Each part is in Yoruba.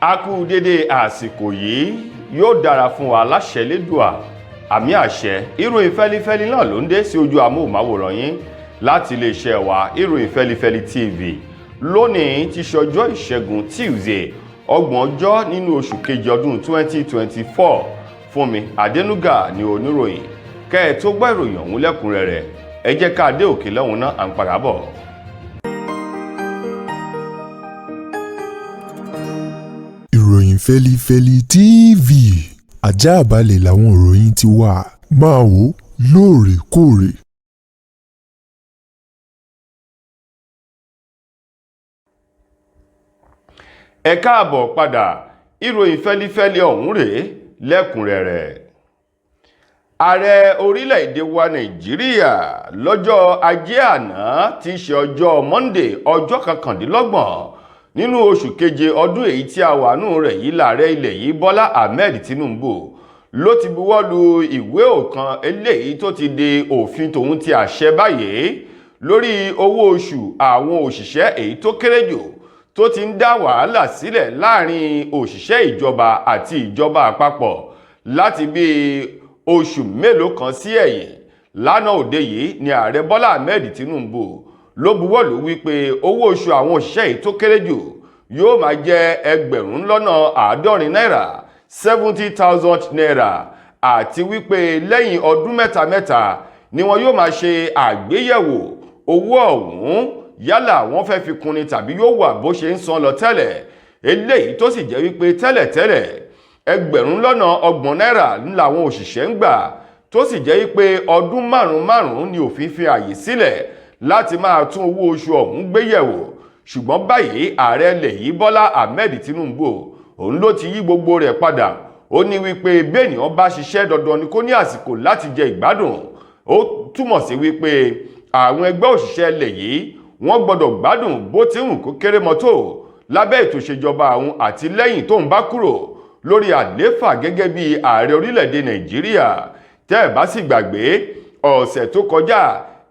A kú dédé àsìkò yìí, yóò dára fún wa láṣẹ lédùà, àmì àṣẹ. Ìròyìn fẹ́lifẹ́li náà ló ń dé sí ojú amóhùnmáwòrán yín láti iléeṣẹ́ wa, Ìròyìn Fẹ́lifẹ́li TV. Lónìí ti ṣọjọ́ Ìṣẹ́gun Tuesday, 30 ọjọ́ nínú oṣù kejì ọdún 2024. Fúnmi Adénúgà ní oníròyìn. Kẹ́ ẹ tó gbọ́ ìròyìn ọ̀hún lẹ́kùnrẹ́rẹ́, ẹ jẹ́ ká dé òkè lọ́hùn náà, à ń padà bọ̀. Ìròyìn Fẹ́lifẹ́li TV, àjààbalẹ̀ làwọn ìròyìn ti wà, máa wò lóòrèkóòrè. Ẹ káàbọ̀ padà. Ìròyìn fẹ́lifẹ́li ọ̀hún rèé lẹ́kùnrẹ́rẹ́. Ààrẹ orílẹ̀-èdè wa Nàìjíríà lọ́jọ́ Ajé àná tí í ṣe ọjọ́ Monday, ọjọ́ 29 nínú oṣù keje ọdún èyí tí a wà nù rẹ̀ yìí, láàrẹ ilẹ̀ yìí Bọ́lá Ahmed Tinubu ló ti buwọ́ lu ìwé ọ̀kan eléyìí tó ti di òfin tòun ti àṣẹ báyìí lórí owó oṣù àwọn òṣìṣẹ́ èyí tó kéré jù, tó ti ń dá wàhálà sílẹ̀ láàrin òṣìṣẹ́ ìjọba àti ìjọba àpapọ̀ láti bí oṣù mélòó kan sí ẹ̀yìn. Lánàá òde yìí ni ààrẹ Bọ́lá Ahmed Tinubu ló buwọ́lù wípé owó oṣù àwọn òṣìṣẹ́ yìí tó kéré jù yóò máa jẹ́ 70,000 náírà, 70,000 naira, àti wípé lẹ́yìn ọdún mẹ́ta mẹ́ta ni wọn yóò máa ṣe àgbéyẹ̀wò owó ọ̀hún, yálà wọ́n fẹ́ fi kún ni tàbí yóò wà bó ṣe ń san lọ tẹ́lẹ̀. Eléyìí tó sì jẹ́ wípé tẹ́lẹ̀tẹ́lẹ̀ 30,000 náírà làwọn òṣìṣẹ́ ń gbà, tó sì jẹ́ wípé ọdún márùn-ún márùn-ún ni òfin fi àyè sílẹ̀ láti máa tún owó oṣù ọ̀hún gbéyẹ̀wò. Ṣùgbọ́n báyìí, ààrẹ ilẹ̀ yìí Bọ́lá Ahmed Tinubu òun ló ti yí gbogbo rẹ̀ padà. Ó ní wípé bẹ́ẹ̀nìyàn bá ṣiṣẹ́, dandan ni kó ní àsìkò láti jẹ ìgbádùn. Ó túmọ̀ sí wípé àwọn ẹgbẹ́ òṣìṣẹ́ ilẹ̀ yìí wọ́n gbọ́dọ̀ gbádùn bó ti hùn kó kéré mọ́tò lábẹ́ ètò ìṣèjọba àwọn àti lẹ́yìn tóun bá kúrò lórí àlééfà gẹ́gẹ́ bí ààrẹ orílẹ̀-èdè Nàìjíríà. Tẹ́ ẹ̀ bá sì gbàgbé, ọ̀sẹ̀ tó kọjá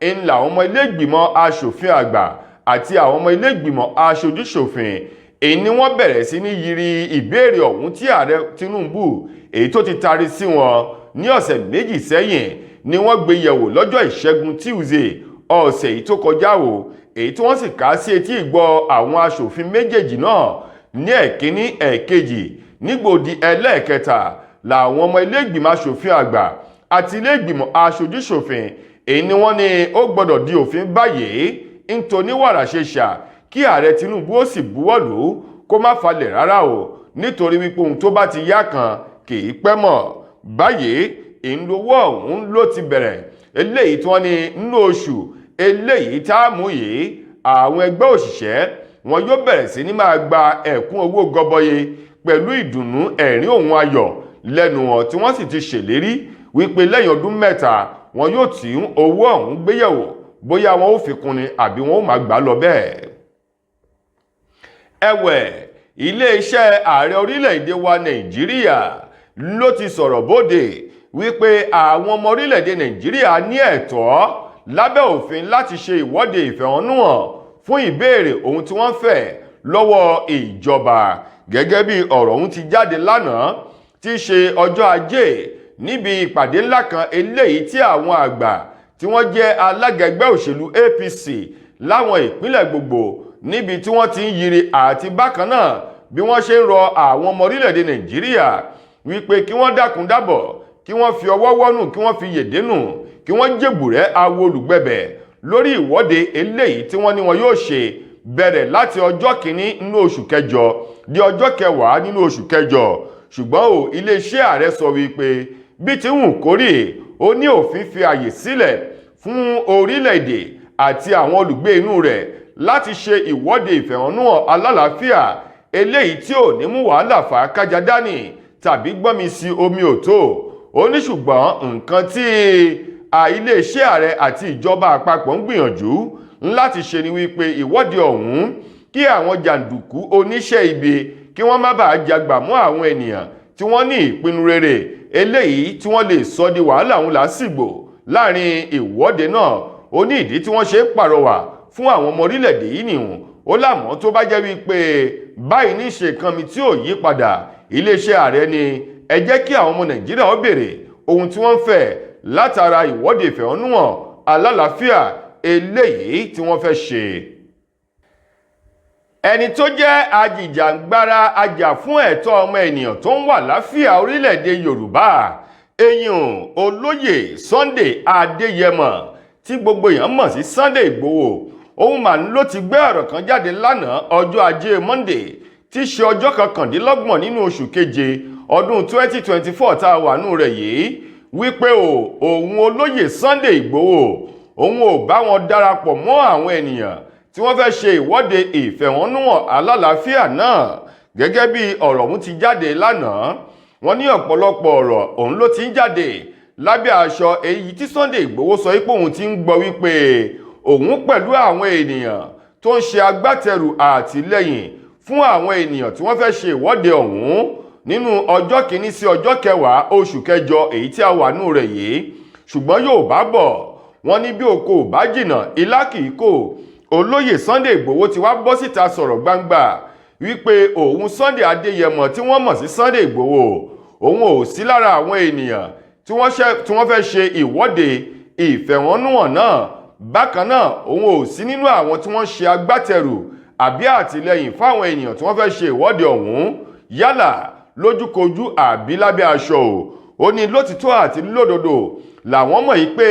ń làwọn ọmọ ilé ìgbìmọ̀ aṣòfin àgbà àti àwọn ọmọ ilé ìgbìmọ̀ aṣojúṣòfin èyí ni wọ́n bẹ̀rẹ̀ sí ní yiri ìbéèrè ọ̀hún tí ààrẹ Tinubu èyí tó ti taari sí wọn ní ọ̀sẹ̀ méjì sẹ́yìn ni wọ́n gbé yẹ̀wò lọ́jọ́ Ìṣẹ́gun Tuesday ọ̀sẹ̀ èyí tó kọjá o, èyí tí wọ́n sì kà sí etí ìgbọ́ àwọn aṣòfin méjèèjì náà ní ẹ̀kíní, ẹ̀kejì, nígbòdì ẹlẹ́ẹ̀kẹta làwọn ọmọ ilé ìgbìmọ̀ aṣòfin àgbà àti ilé ìgbìmọ̀ aṣojúṣòfin èyí ni wọ́n ní ó gbọ́dọ̀ di òfin báyìí nítorí wàrà ṣe ṣà kí ààrẹ Tinubu ó sì buwọ́lù kó má falẹ̀ rárá o, nítorí wípé ohun tó bá ti yá kan kì í pẹ́ mọ́. Báyìí ìlówó ọ̀hún ló ti bẹ̀rẹ̀, eléyìí tí wọ́n ní nínú oṣù eléyìí tá a mú yìí, àwọn ẹgbẹ́ òṣìṣẹ́ wọn yóò bẹ̀rẹ̀ sí ní máa gba ẹ̀kún owó gọbọyé pẹ̀lú ìdùnnú, ẹ̀rín òun ayọ̀ lẹ́nu wọn, tí wọ́n sì ti ṣèlérí wípé lẹ́yìn ọdún mẹ́ta wọn yóò tí owó ọ̀hún gbéyẹ̀wò bóyá wọn ó fi kún ni àbí wọn ó máa gbà lọ bẹ́ẹ̀. Ẹ̀wẹ̀, iléeṣẹ́ ààrẹ orílẹ̀-èdè wa Nàìjíríà ló ti sọ̀rọ̀ bóde wípé àwọn ọmọ orílẹ̀-èdè Nàìjíríà ní ẹ̀tọ́ lábẹ́ òfin láti ṣe ìwọ́de ìfẹ̀hónúhàn fún ìbéèrè ohun tí wọ́n fẹ́ lọ́wọ́ ìjọba. Gẹ́gẹ́ bí ọ̀rọ̀ ọ̀hún ti jáde lánàá tí í ṣe ọjọ́ Ajé níbi ìpàdé ńlá kan eléyìí tí àwọn àgbà tí wọ́n jẹ́ alága ẹgbẹ́ òṣèlú APC láwọn ìpínlẹ̀ gbogbo níbi tí wọ́n ti ń yiri, àti bákan náà bí wọ́n ṣe ń rọ àwọn ọmọ orílẹ̀-èdè Nàìjíríà wípé kí wọ́n dákun dábọ̀, kí wọ́n fi ọwọ́ wọ́nù, kí wọ́n fi yèdè nù, kí wọ́n jèbùrẹ́ awo olùgbẹ̀bẹ̀ lórí ìwọ́de eléyìí tí wọ́n ní wọn yóò ṣe bẹ̀rẹ̀ láti ọjọ́ 1 nínú oṣù kẹjọ di ọjọ́ 10 nínú oṣù kẹjọ. Ṣùgbọ́n o, iléeṣẹ́ ààrẹ sọ wípé bí ti hùn kórè, ó ní òfin fi àyè sílẹ̀ fún orílẹ̀-èdè àti àwọn olùgbé inú rẹ̀ láti ṣe ìwọ́de ìfẹ̀hónúhàn alálàáfíà eléyìí tí ò ní mú wàhálà fà kájà dání tàbí gbọ́nmi sí omi òtó. Ó ní ṣùgbọ́n nǹkan tí iléeṣẹ́ ààrẹ àti ìjọba àpapọ̀ ń gbìyànjú láti ṣe ni wípé ìwọ́de ọ̀hún, kí àwọn jàǹdùkú oníṣẹ́ ibi kí wọ́n má bàa jagbà mọ́ àwọn ènìyàn tí wọ́n ní ìpinnu rere eléyìí tí wọ́n lè sọ di wàhálà òun lásìgbò láàrin ìwọ́de náà. Ó ní ìdí tí wọ́n ṣe ń pàrọwà fún àwọn ọmọ orílẹ̀-èdè yìí nìhun. Ó lámọ́ tó bá jẹ́ wípé báyìí ní ṣe kan mi tí ò yí padà, iléeṣẹ́ ààrẹ ni ẹ jẹ́ kí àwọn ọmọ Nàìjíríà ó béèrè ohun tí wọ́n ń fẹ́ látara ìwọ́de ìfẹ̀hónúhàn alálàáfíà eléyìí tí wọ́n fẹ́ ṣe. Ẹni tó jẹ́ ajìjàǹgbara ajàfún ẹ̀tọ́ ọmọ ènìyàn tó ń wà láfíà orílẹ̀-èdè Yorùbá, eyín olóyè Sunday Adéyẹmọ tí gbogbo èèyàn mọ̀ sí Sunday Ìgbòho, òun mà ń ló ti gbé ọ̀rọ̀ kan jáde lánàá, ọjọ́ ajé Monday, tí í ṣe ọjọ́ 29 nínú oṣù keje ọdún 2024 tá a wà nù rẹ̀ yìí, wípé o òun olóyè Sunday Ìgbòho, òun ò bá wọn darapọ̀ mọ́ àwọn ènìyàn tí wọ́n fẹ́ ṣe ìwọ́de ìfẹ̀hónúhàn alálàáfíà náà. Gẹ́gẹ́ bí ọ̀rọ̀ ọ̀hún ti jáde lánàá, wọ́n ní ọ̀pọ̀lọpọ̀ ọ̀rọ̀ òun ló ti ń jáde lábẹ́ aṣọ, èyí tí Sunday Ìgbòho sọ pé òun ti ń gbọ́ wípé òun pẹ̀lú àwọn ènìyàn tó ń ṣe agbátẹrù àtìlẹ́yìn fún àwọn ènìyàn tí wọ́n fẹ́ ṣe ìwọ́de ọ̀hún nínú ọjọ́ 1 sí ọjọ́ 10 oṣù kẹjọ èyí tí a wà nù rẹ̀ yìí. Ṣùgbọ́n Yorùbá bọ̀, wọ́n ní bí oko ò bá jìnnà, ilá kì í kò. Olóyè Sunday Ìgbòho ti wá bọ́ síta sọ̀rọ̀ gbangba wípé òun Sunday Adéyẹmọ tí wọ́n mọ̀ sí Sunday Ìgbòho, òun ò sí lára àwọn ènìyàn tí wọ́n fẹ́ ṣe ìwọ́de ìfẹ̀hónúhàn náà. Bákan náà, òun ò sí nínú àwọn tí wọ́n ṣe agbátẹrù àbí àtìlẹ́yìn fáwọn ènìyàn tí wọ́n fẹ́ ṣe ìwọ́de ọ̀hún, yálà lójúkojú àbí lábẹ́ aṣọ o. Ó ní lótìtọ́ àti lódodo làwọn mọ̀ yìí pé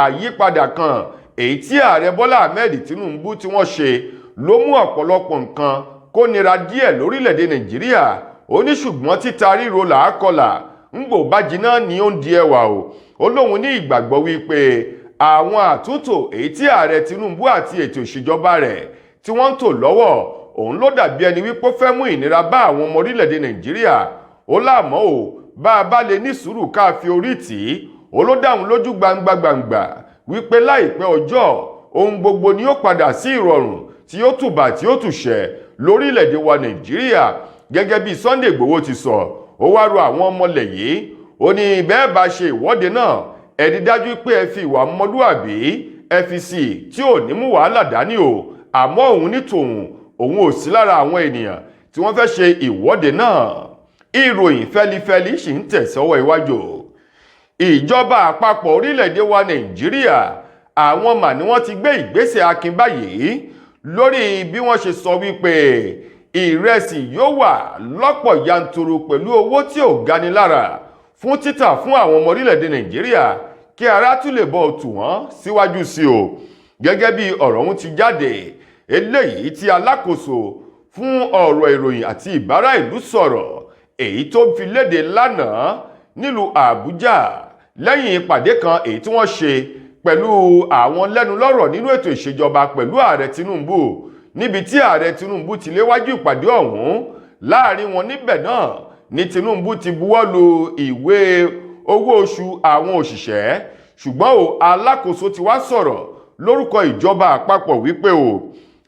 àyípadà kan èyí tí ààrẹ Bọ́lá Ahmed Tinubu tí wọ́n ṣe ló mú ọ̀pọ̀lọpọ̀ nǹkan kó nira díẹ̀ lórílẹ̀‐èdè Nàìjíríà. Ó ní ṣùgbọ́n títa ríro làákọlà ń gbò bá jiná ni ó ń di ẹwà o. Ó lóun ní ìgbàgbọ́ wípé àwọn àtúntò èyí tí ààrẹ Tinubu àti ètò ìṣèjọba rẹ̀ tí wọ́n ń tò lọ́wọ́ òun ló dàbí ẹni wípé ó fẹ́ mú ìnira bá àwọn ọmọ orílẹ̀-èdè Nàìjíríà. Ó láàmọ́ o, bá a bá lè ní sùúrù ká fi orí tì í, ó ló dáhùn lójú gbangba gbangba wípé láìpẹ́ ọjọ́ ohun gbogbo ni ó padà sí ìrọ̀rùn tí ó tùbà tí ó tùṣẹ́ lórílẹ̀-èdè wa Nàìjíríà. Gẹ́gẹ́ bí Sunday Ìgbòho ti sọ, ó wá rọ àwọn ọmọlẹ̀ yìí, ó ní bẹ́ẹ̀ bá ṣe ìwọ́de náà, ẹ rí dájú pé ẹ fi ìwà ọmọlúàbí ẹ fi sí i tí ò ní mú wàhálà dání o. Àmọ́ òun ní tòun, òun ò sí lára àwọn ènìyàn tí wọ́n fẹ́ ṣe ìwọ́de náà. Ìròyìn fẹ́lifẹ́li sì ń tẹ̀sọ́wọ́ iwájú. Ìjọba àpapọ̀ orílẹ̀-èdè wa Nàìjíríà, àwọn mà ní wọ́n ti gbé ìgbésẹ̀ akin báyìí lórí bí wọ́n ṣe sọ wípé ìrẹsì yóò wà lọ́pọ̀ yanturu pẹ̀lú owó tí ò gani lára fún títà fún àwọn ọmọ orílẹ̀-èdè Nàìjíríà, kí ara tún lè bọ́ tù wọ́n síwájú sí o. Gẹ́gẹ́ bí ọ̀rọ̀ ọ̀hún ti jáde, eléyìí tí alákòóso fún ọ̀rọ̀ ìròyìn àti ìbára ìlú sọ̀rọ̀, èyí tó fi léde lánàá nílùú Àbújá lẹ́yìn ìpàdé kan èyí tí wọ́n ṣe pẹ̀lú àwọn lẹ́nulọ́rọ̀ nínú ètò ìṣèjọba pẹ̀lú ààrẹ Tinubu, níbi tí ààrẹ Tinubu ti léwájú ìpàdé ọ̀hún. Láàrin wọn níbẹ̀ náà ní Tinubu ti buwọ́ lu ìwé owó oṣù àwọn òṣìṣẹ́. Ṣùgbọ́n o, alákòóso ti wá sọ̀rọ̀ lórúkọ ìjọba àpapọ̀ wípé o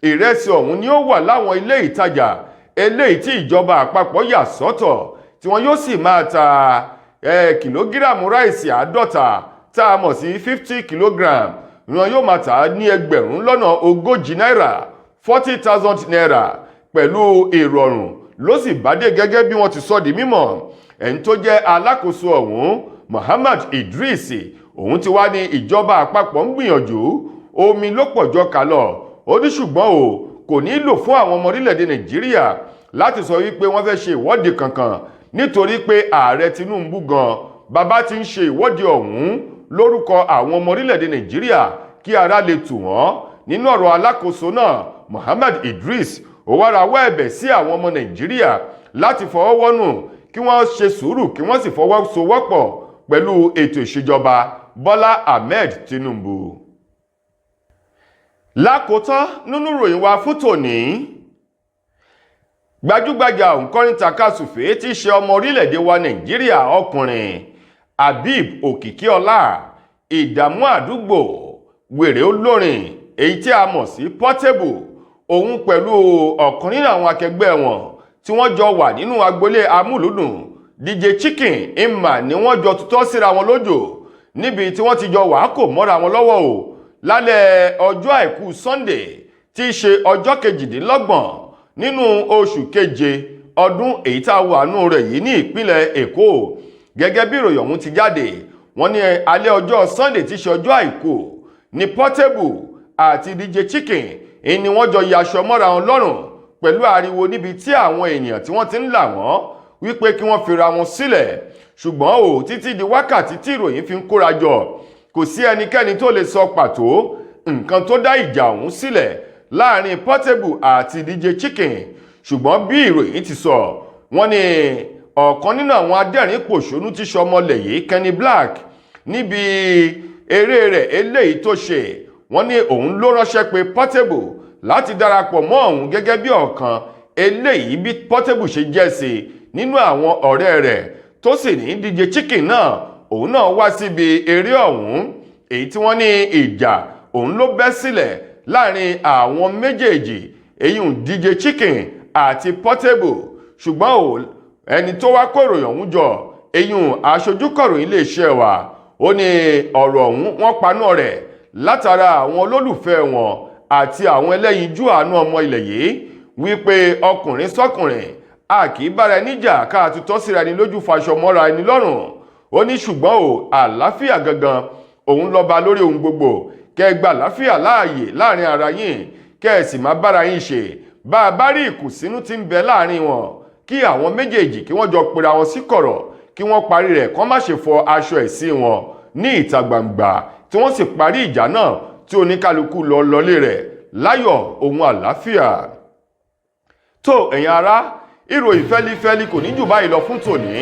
ìrẹsì ọ̀hún ni ó wà láwọn ilé ìtajà eléyìí tí ìjọba àpapọ̀ yà sọ́tọ̀, tí wọ́n yóò sì máa ta kìlógíráàmù ráìsì 50 tá a mọ̀ sí 50 kilogram, wọn yóò máa tà á ní 40,000 náírà, 40,000 naira, pẹ̀lú ìrọ̀rùn ló sì bá dé, gẹ́gẹ́ bí wọ́n ti sọ di mímọ̀. Ẹni tó jẹ́ alákòóso ọ̀hún, Muhammad Idris, òun ti wá ní ìjọba àpapọ̀ ń gbìyànjú, omi ló pọ̀jọ kà lọ. Ó ní ṣùgbọ́n o kò nílò fún àwọn ọmọ orílẹ̀-èdè Nàìjíríà láti sọ wípé wọ́n fẹ́ ṣe ìwọ́de kankan, nítorí pé ààrẹ Tinubu gan bàbá ti ń ṣe ìwọ́de ọ̀hún lórúkọ àwọn ọmọ orílẹ̀-èdè Nàìjíríà kí ara lè tù wọ́n. Nínú ọ̀rọ̀ alákòóso náà, Muhammad Idris, ó wá rawọ́ ẹ̀bẹ̀ sí àwọn ọmọ Nàìjíríà láti fọwọ́ wọ́nù, kí wọ́n ṣe sùúrù, kí wọ́n sì fọwọ́sowọ́pọ̀ pẹ̀lú ètò ìṣèjọba Bọ́lá Ahmed Tinubu. Lákòótán nínú ìròyìn wa fún tòní, gbajúgbajà òǹkọrin takasùfé tí í ṣe ọmọ orílẹ̀-èdè wa Nàìjíríà ọkùnrin Habib Òkìkíọlá, ìdààmú àdúgbò, wèrè olórin èyí tí a mọ̀ sí Portable, òun pẹ̀lú ọ̀kan nínú àwọn akẹgbẹ́ wọn tí wọ́n jọ wà nínú agboolé amúlùdùn, DJ Chicken Emma, ni wọ́n jọ tutọ́ síra wọn lójò níbi tí wọ́n ti jọ wàá kò mọ́ra wọn lọ́wọ́ o lálẹ́ ọjọ́ àìkú Sunday. tí í ṣe ọjọ́ 28 nínú oṣù keje ọdún èyí tá a wà nù rẹ̀ yìí ní ìpínlẹ̀ Èkó. Gẹ́gẹ́ bí ìròyìn ọ̀hún ti jáde, wọ́n ní alẹ́ ọjọ́ Sunday tí í ṣe ọjọ́ Àìkú ní Portable àti DJ Chicken ni wọ́n jọ yaṣọ mọ́ra wọn lọ́rùn pẹ̀lú ariwo níbi tí àwọn ènìyàn tí wọ́n ti ń là wọ́n wípé kí wọ́n fira wọn sílẹ̀. Ṣùgbọ́n ò títí di wákàtí tí ìròyìn fi ń kóra jọ, kò sí ẹnikẹ́ni tó lè sọ pàtó nǹkan tó dá ìjà ọ̀hún sílẹ̀ láàrin Portable àti DJ Chicken. Ṣùgbọ́n bí ìròyìn ti sọ, wọ́n ní ọ̀kan nínú àwọn adẹ́rìn pòṣónú tí sọmọlẹ̀ yìí, Kenny Black, níbi eré rẹ̀ eléyìí tó ṣe, wọ́n ní òun ló ránṣẹ́ pé Portable láti darapọ̀ mọ́ òun gẹ́gẹ́ bí ọ̀kan eléyìí bí Portable ṣe jẹ́ sí nínú àwọn ọ̀rẹ́ rẹ̀, tó sì ní DJ Chicken náà, òun náà wá síbi eré ọ̀hún, èyí tí wọ́n ní ìjà òun ló bẹ́ sílẹ̀ láàrin àwọn méjèèjì, èyí ń DJ Chicken àti Portable. Ṣùgbọ́n ò ẹni tó wá kó ìròyìn ọ̀hún jọ, èyí ń aṣojú kọ̀ròyìn iléeṣẹ́ wa, ó ní ọ̀rọ̀ ọ̀hún wọ́n paná rẹ̀ látara àwọn olólùfẹ́ wọn àti àwọn ẹlẹ́yinjú àánú ọmọ ilẹ̀ yìí, wípé ọkùnrin sọ́kùnrin, a kì í bára ẹni jà ká tutọ́ síra ẹni lójú, faṣọ mọ́ra ẹni lọ́rùn. Ó ní ṣùgbọ́n o, àlàáfíà gangan òun lọ́ba lórí ohun gbogbo. Kẹ́ ẹ gba àlàáfíà láàyè láàrin ara yín, kẹ́ ẹ sì má bára yín ṣe. Bá a bá rí ìkùnsínú tí ń bẹ láàrin wọn, kí àwọn méjèèjì kí wọ́n jọ pera wọn sí kọ̀rọ̀, kí wọ́n parí rẹ̀, kán má ṣe fọ aṣọ ẹ̀sìn wọn ní ìta gbangba, tí wọ́n sì parí ìjà náà, tí oníkálukú lọ lọlé rẹ̀ láyọ̀ ohun àlàáfíà. Tó ẹ̀yin ará, ìròyìn fẹ́lifẹ́li kò ní jù báyìí lọ fún tòní.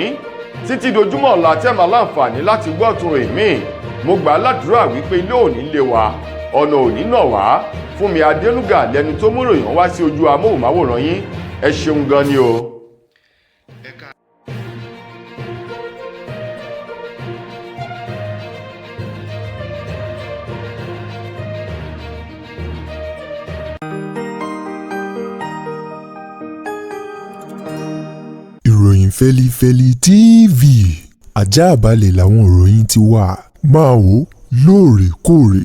Títí dojúmọ́ ọ̀la tẹ́ máa láǹfààní láti gbọ́ ọ̀tún ròyìn míì, mo gbà á ládùúrà wípé ilé òní lé wa, ọ̀nà òní náà wá. Fúnmi Adénúgà lẹni tó mú ìròyìn wá sí ojú amóhùnmáwòrán yín. Ẹ ṣeun gan ni o. Ìròyìn Fẹ́lifẹ́li TV, ajáàbalẹ̀ làwọn ìròyìn ti wà. Máa wò lóòrèkóòrè.